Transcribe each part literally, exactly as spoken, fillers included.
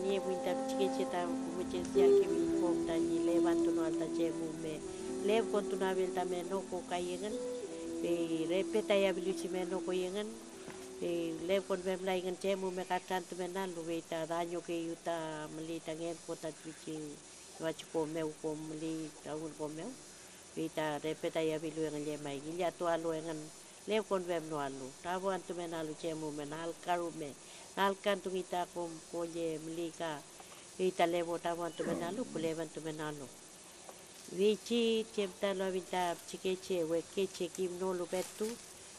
Niewiyiñ ta pichikeche ta kümechensiakewiyiñ kom tañi lewantunoael ta chem rume lefkontunoafiel ta menoko kay engün, fey repe ta yafiluchi menokoy engün, fey lefkon femlayngün chem rume katrantumenalu, fey ta dañokeeyew ta müley ta ngenko ta pichi tüfachi ko mew, ko müley ta wün ko mew, fey ta repe ta yafilu engün llemay, ngillatualu engün lefkon femnoalu, trabuantumenalu chem rume, nalka rume, nalkantungey ta kom ko lle müley ka, fey ta lefu trabuantumenalu, pu lewantumenalu. Feychi chemta eluafiñ ta pichikeche, wekeche kimnolu petu,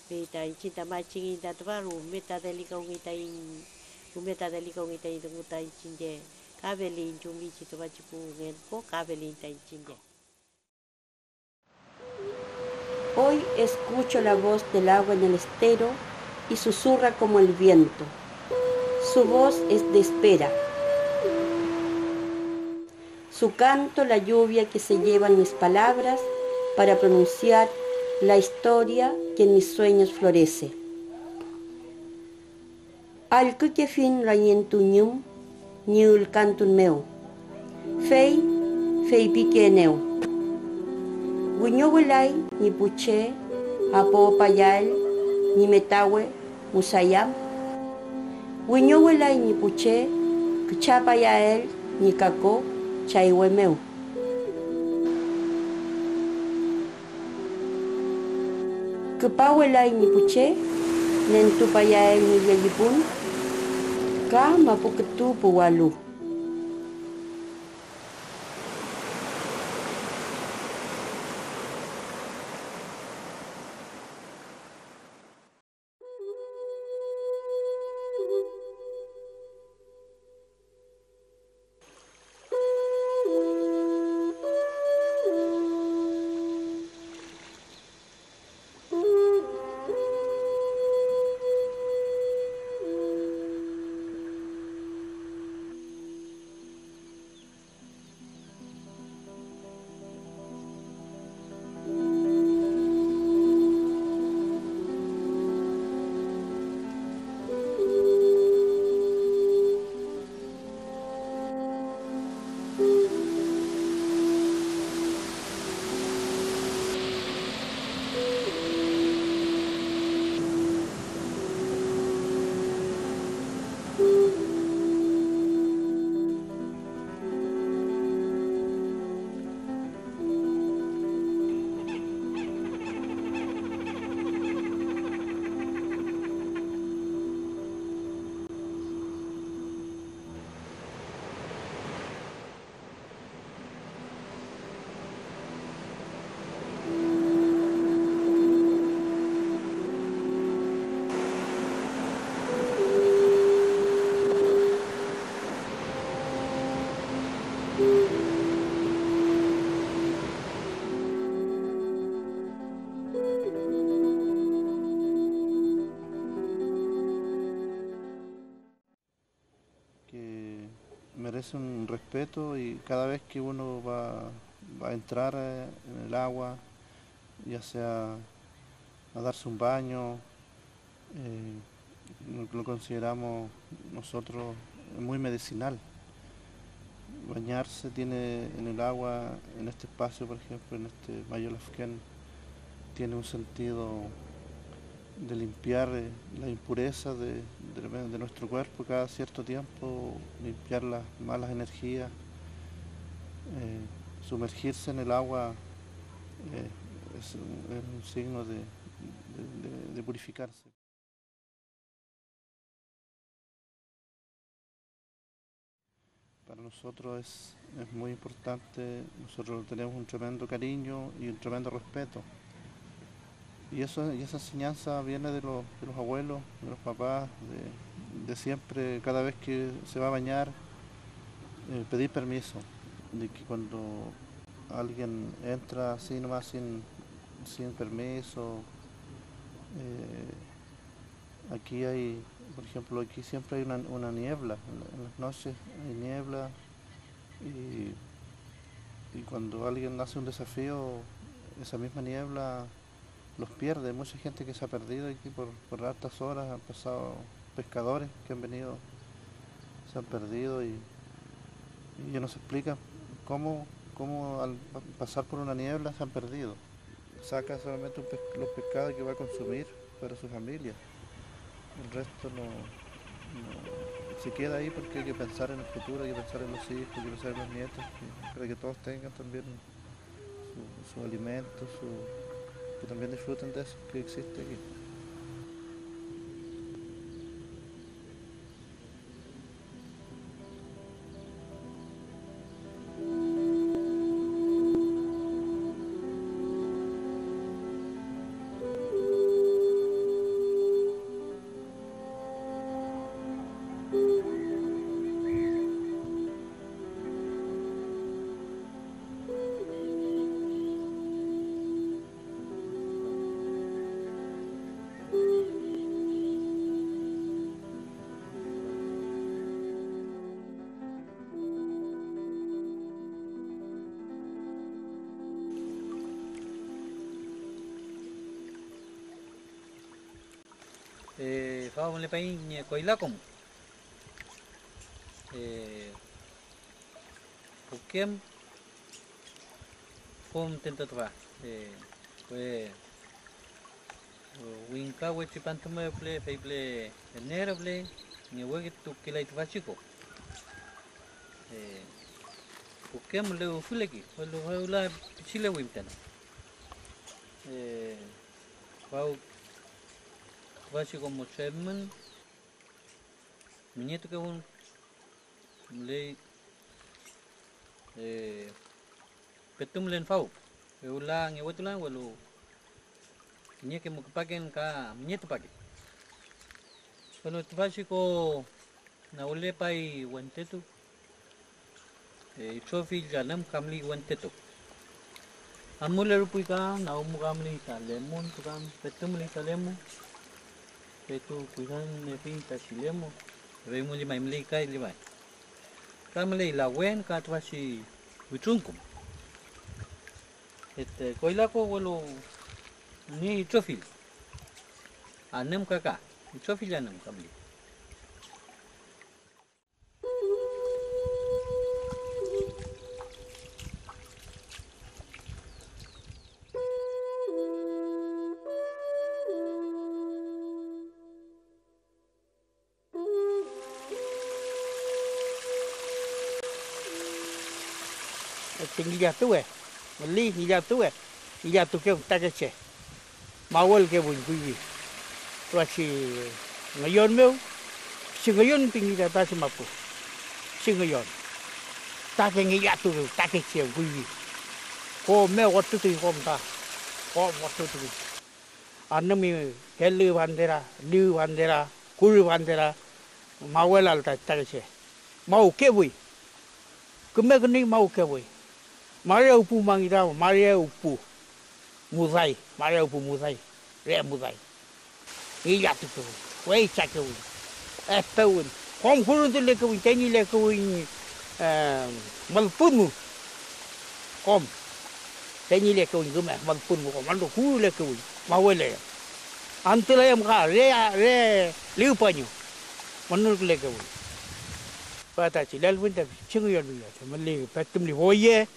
fey ta iñchiñ ta machingiñ ta tüfa, rume ta delikawngey taiñ, rume ta delikawngey taiñ dungu ta iñchiñ lle, ka feliyiñ chumngechi tüfachi pu ngenko, ka feliyiñ ta iñchiñ lle. Hoy escucho la voz del agua en el estero y susurra como el viento. Su voz es de espera. Su canto la lluvia que se llevan mis palabras para pronunciar la historia que en mis sueños florece. Allkükefiñ lañentu ñüm ñi ülkantun mew, fey feypikeenew: Wiñowelay ñi pu che apopayael ñi metawe musayam. Wiñowelay ñi pu che küchapayael ñi kako chaywe mew. Küpawelay ñi pu che nentupayael ñi llellipun ka mapu kütu puwalu. Que merece un respeto y cada vez que uno va, va a entrar, eh, en el agua, ya sea a darse un baño, eh, lo, lo consideramos nosotros muy medicinal. Bañarse tiene en el agua, en este espacio, por ejemplo, en este Mayo Lafken, tiene un sentido de limpiar, eh, la impureza de, de, de nuestro cuerpo cada cierto tiempo, limpiar las malas energías. Eh, sumergirse en el agua, eh, es un, es un signo de, de, de, de purificarse. Para nosotros es, es muy importante, nosotros le tenemos un tremendo cariño y un tremendo respeto. Y eso, y esa enseñanza viene de los, de los abuelos, de los papás, de, de siempre, cada vez que se va a bañar, eh, pedir permiso, de que cuando alguien entra así nomás sin, sin permiso, eh, aquí hay, por ejemplo, aquí siempre hay una, una niebla, en la, en las noches hay niebla y, y cuando alguien hace un desafío, esa misma niebla los pierde. Hay mucha gente que se ha perdido aquí por, por hartas horas, han pasado pescadores que han venido, Se han perdido y, y ellos nos explican cómo, cómo al pa-, pasar por una niebla se han perdido. Saca solamente un pes-, los pescados que va a consumir para su familia. El resto no, no, se queda ahí porque hay que pensar en el futuro, hay que pensar en los hijos, hay que pensar en los nietos, que, para que todos tengan también su, su alimento, su, que también disfruten de eso que existe aquí. Eh, faw mülepay ñi koyla kom. Eh, pukem kom tento tüfa. Eh, we, wingka we tripantu mew püle, fey püle enero püle ngewetukelay tüfachi ko. Eh, pukem mülew ufüleki, welu fewla pichilewi müten. Eh, faw tüfachi ko mütremün. Miñetukewün müley, eh, petu mülen faw, fewla ngewetulan, welu kiñeke mu küpaken ka miñetupaken. Welu tüfachi ko nawülepay wentetu, eh, itrofill anümka müley wentetu. Amulerupuy ka, nawmuka müley ta lemun, tüka petu müley ta lemu, petu kuydaniefiñ ta chilemu, fey mu llemay müley kay llemay. Ka müley lawen ka tüfachi wütrunkum. Este, koyla ko, welu ni itrofill anümka ka, itrofill anümka müley. Ti ngillatuwe, müley ngillatuwe, ngillatukew fütakeche. Mawelkefuy kuyfi tüfachi ngüyon mew, pichi ngüyon pingi ta tüfachi mapu, pichi ngüyon. Fütake ngillatukew, fütakeche kuyfi. Kom mew wütrutuy kom ta, kom wütrutuy. Anümi kelü bandera, lü bandera, kurü bandera, mawelal ta fütakeche. Mawkefuy. Küme künüy mawkefuy. Marea upu mangidaw, marea upu muday, marea upu muday, re muday. Ngillatukefuy, weychakefuy, epewün, kom kurüntulekefuy, teñilekefuy, eh, müdpun mu, kom, teñilekefuy küme müdpun mu, kom, antu kurülekefuy, mawele. Antü layam ka re, re lüwpañu, münulkülekefuy. Feytachi lelfün ta pichi ngüyon müley, petu müley foye,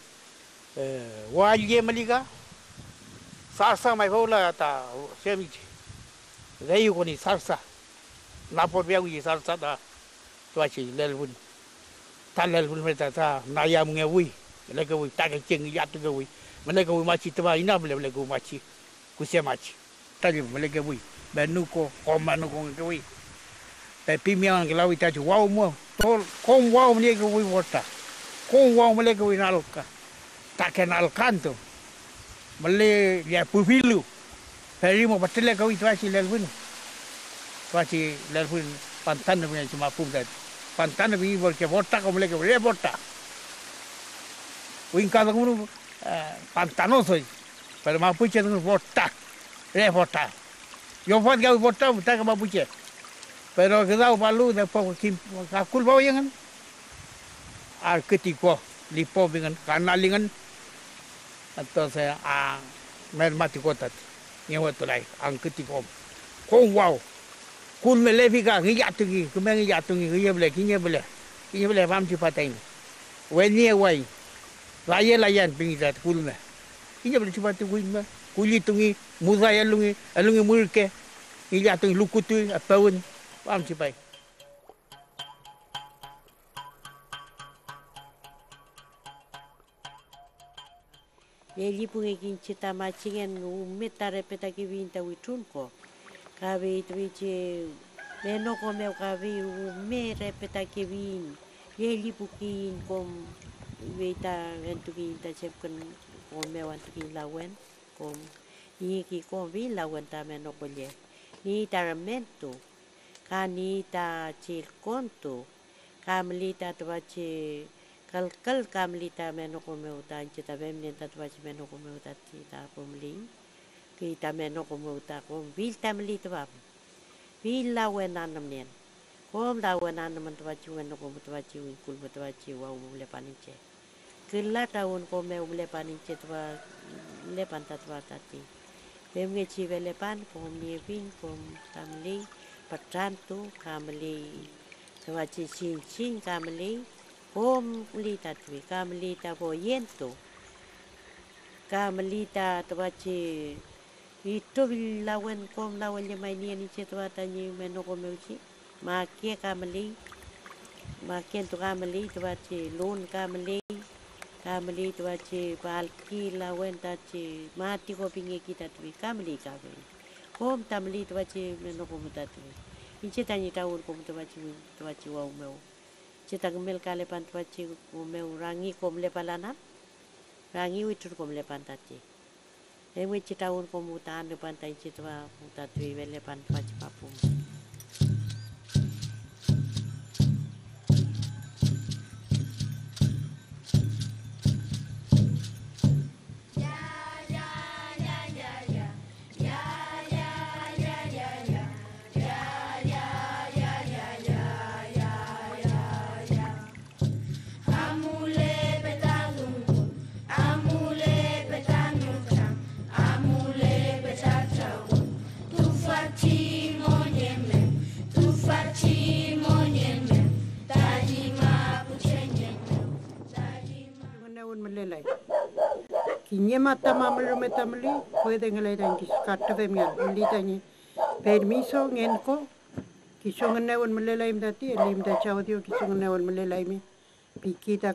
eh, walle müley ka, sarsa may fewla ta semchi, deyu koni sarsa, napol piyangu ñi sarsa ta tüfachi lelfün. Ta lelfün mew ta, ta nayamngefuy, mülekefuy fütakeche, ngillatukefuy, mülekefuy machi tüfa inafle, mülekefuy machi, kuse machi. Tallü mülekefuy, menuko, kom menukongekefuy. Pepi miyawangelafuy tati waw mew, tol-, kom waw mülekefuy borta, kom waw mülekefuy nalka, take nalkantu, müley llepüfilu, feri mo pütrülekefuy tüfachi lelfün. Tüfachi lelfün pantano pingechi mapu müten, pantano pingi porke borta ko mülekefuy, re borta. Wingka dungu, eh, pantanoso. Pero mapuche dungu borta, re borta. Yofad ka borta, borta ka mapuche. Pero küdawpalu, después kim-, kakulpawi engün. Arküti ko, lipo pingün, kanal engün. Entonces, a, mermati ko tati, ngewetulay, angküti kom. Kom waw. Kun melefi ka, ngillatungi, küme ngillatungi, üye püle, kiñe püle. Kiñe püle famtripa ta eymu. Weni eway, layelayan pingi tati kulme. Kiñe püle tripati wiñme, kullitungi, mudayelungi, elungi mürke, ngillatungi, lukutuy, epewün, famtripay. Llellipungekey iñche ta machingen, rume ta repetakefiñ ta wütrunko, ka fey tüfeychi menoko mew ka fey rume repetakefiñ, llellipukeyiñ kom, fey ta entukeyiñ ta chemkün ko mew antukeyiñ lawen kom, iñeki kom fill lawen ta menoko lle, niey ta rümentu, ka niey ta chillkontu, ka müley ta tüfachi külkül, ka müley ta menoko mew ta iñche ta femngen ta tüfachi menoko mew tati ta pümliyiñ. Fey ta menoko mew ta kom fill ta müley tüfa, fill lawen anümnien, kom lawen anümün tüfachi menoko mew, tüfachi wingkul mew, tüfachi wawmülepan iñche. Küla trawün ko mew mülepan iñche tüfa, mülepan ta tüfa tati. Femngechi felepan, kom niefiñ, kom ka müley pütrantu, ka müley tüfachi chiñchiñ, ka müley, kom müley tati, ka müley ta foyentu, ka müley ta tüfachi itrofill lawen, kom lawen llemay nien iñche tüfa tañi menoko mewchi. Make ka müley, makentu ka müley, tüfachi lun ka müley, ka müley tüfachi palki lawen tachi mati ko pingeki tati, ka müley ka müley. Kom ta müley tüfachi menoko mu tati. Iñche tañi trawün ko mu tüfachi, tüfachi waw mew. Iñche ta kümelkalepan tüfachi ko mew, rangi ko mülepalanan, rangi wütrun ko mülepan tati. Femngechi trawün ko mu ta anüpan ta iñche tüfa mu ta tüfey felepan tüfachi mapu mew. Amulepe ta dungun, amulepe ta nütram, amulepe ta trawün, tüfachi mongen mew, tüfachi mongen mew, tati mapuchengen mew, tati ma- Ngünewün mülelay. Kiñe mata mamü rume ta müley, puedengelay tañi kisu katrüfemngeael, müley tañi permiso ngen ko. Kisu ngünewün mülelaymi tati, eliymi ta Chaw Dios, kisu ngünewün mülelaymi. Piki ta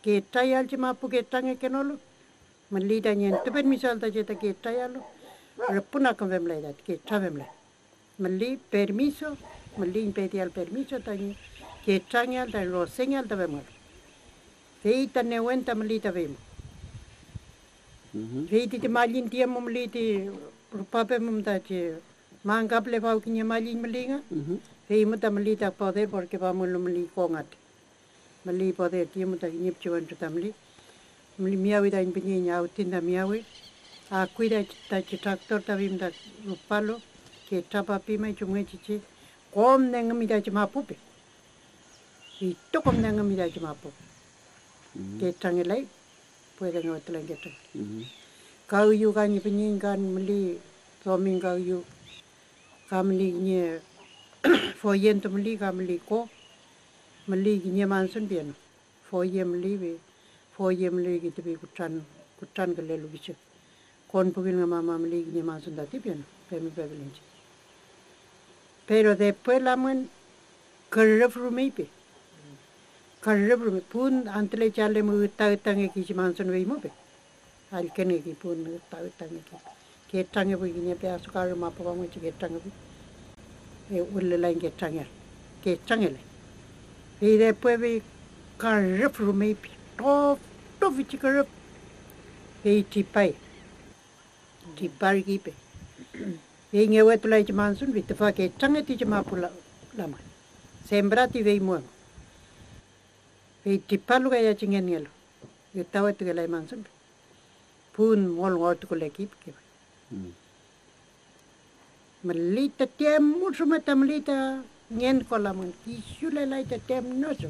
ketrayalchi mapu ketrangekenolu, müley tañi entupen misal ta che ta ketrayalu, rüpun akümfemlay tati, ketrafemlay. Müley permiso, müley ñi pedial permiso tañi ketrangeael, tañi rosengeael ta femngealu. Fey ta newen ta müley ta fey mu. Mhm. Fey ti, ti mallin tiempo müley ti rupape mu ta che mangkapülefaw kiñe malliñ müley nga, mhm, fey mu ta müley ta poder, porque famülu müley kongate. Müley poder, tiempo ta kiñe pichi wentru ta müley. Müley miyawi tañi püñeñ ñi awtin ta miyawi. Akuy ta, tachi tractor ta fey mu ta rupalu, ketra papi may chumngechi che kom nengümi tachi mapu pe. Itrokom nengümi tachi mapu. Mhm. Ketrangelay, puede ngewetulay ketrang. Mhm. Kawyu ka ñi püñeñ kan müley, domingo kawyu. Ka müley kiñe foyentu müley, ka müley ko, müley kiñe mansun pienu. Foye müley, foye müley kitu pi kutran, kutrankülelu kisu. Konpukilnge mama müley kiñe mansun tati pienu, femi pefilinchi. Pero después lamün kürüf rumey pi. Kürüf rume, pun antülechi ale mu üta ütangekey chi mansun fey mu pe. Allküngekey pun üta ütangekey. Ketrangefuy kiñe pedaso karu mapu famngechi ketrangefuy. E, wülelay ketrangeael. Ketrangelay. Fey después fey kürüf rumey pi. Tof, tofichi kürüf. Fey tripay. Triparkey pe. Fey ngewetulay chi mansun, fey tüfa ketrange ti chi mapu la-, lamün. Sembrati fey mu engu. Fey tripalu kaya chi ngenngelu, ütawetukelay mansun pe. Pun molngotukulekey pike. Mm. Müley tati emusu meta müley ta ngen ko lamün, kisulelay tati emusu.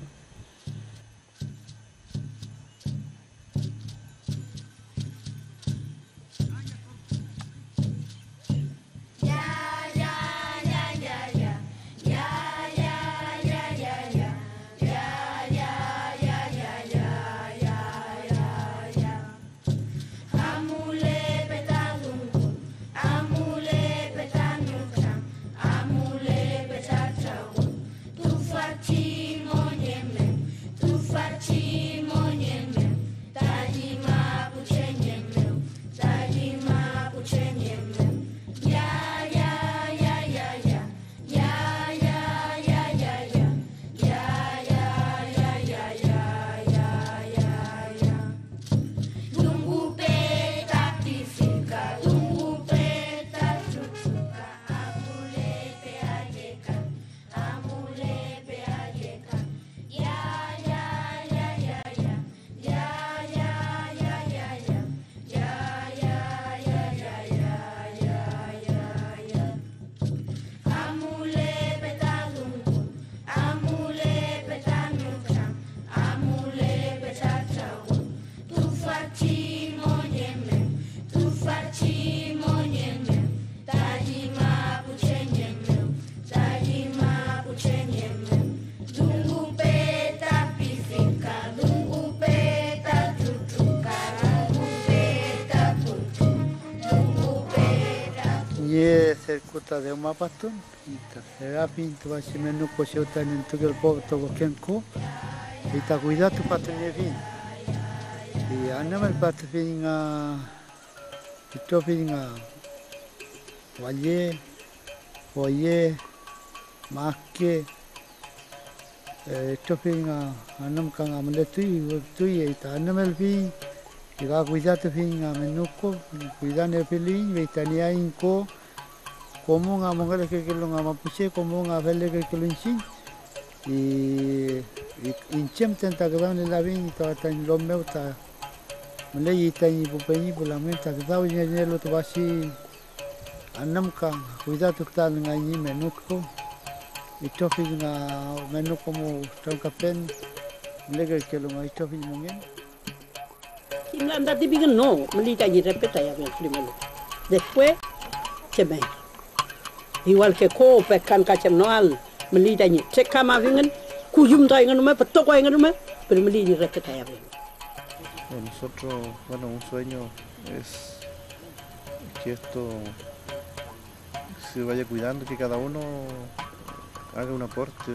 Ye serku ta dewmapatun, y ta derafiñ tüfachi menuko chew ta nentukel po tokokenko, y ta kuidatupatuniefiñ. Y anümelpatufiñ nga, itrofiñ nga walle, foye, maske, eh, itrofiñ nga anümka nga mületuy, wültuy, ta anümelfiñ, ka kuidatufiñ nga menuko, kuidanefiliñ, fey ta nieaiñ ko, komu nga mongelekekelu nga mapuche, komu nga felekekelu iñchiñ, y, y iñche müten ta küdawnielafiñ ta tañi lon mew ta müley tañi pu peñi pu lamngen ta küdawnielu tüfachi anümka, kuidatu küdal nga ñi menuko, itrofill nga menuko mu trangkapen mülekerkelu nga itrofill mongen. Kimlan tati pingün, no, müley tañi respetayafiel primero. Después, chem mew. Igual que ko, peskan ka chem noal, müley tañi trekamafingün, kuyümtuayngün rume, pütokoayngün rume, pero müley ñi respetayafiel. Bueno, nosotros, bueno, un sueño es que esto se vaya cuidando, que cada uno haga un aporte,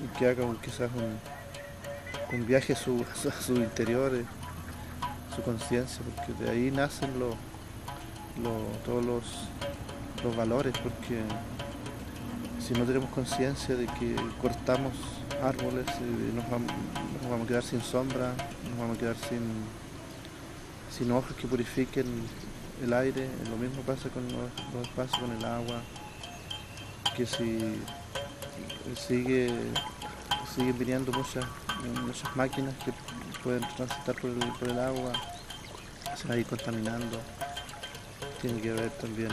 y que haga un, quizás un, un viaje a su, a su interior, eh, su conciencia, porque de ahí nacen los, los, todos los, los valores, porque si no tenemos conciencia de que cortamos árboles, eh, nos vam-, nos vamos a quedar sin sombra, nos vamos a quedar sin, sin hojas que purifiquen el aire. Lo mismo pasa con los, los espacios, con el agua, que si sigue, siguen viniendo muchas, muchas máquinas que pueden transitar por el, por el agua, se va a ir contaminando. Tiene que haber también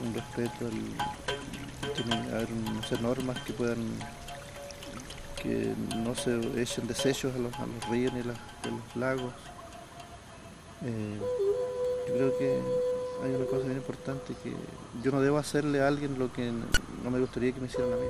un respeto, el, tienen que haber, no sé, normas que puedan, que no se echen desechos a los, a los ríos ni a las, a los lagos. Eh, yo creo que hay una cosa bien importante, que yo no debo hacerle a alguien lo que no me gustaría que me hicieran a mí.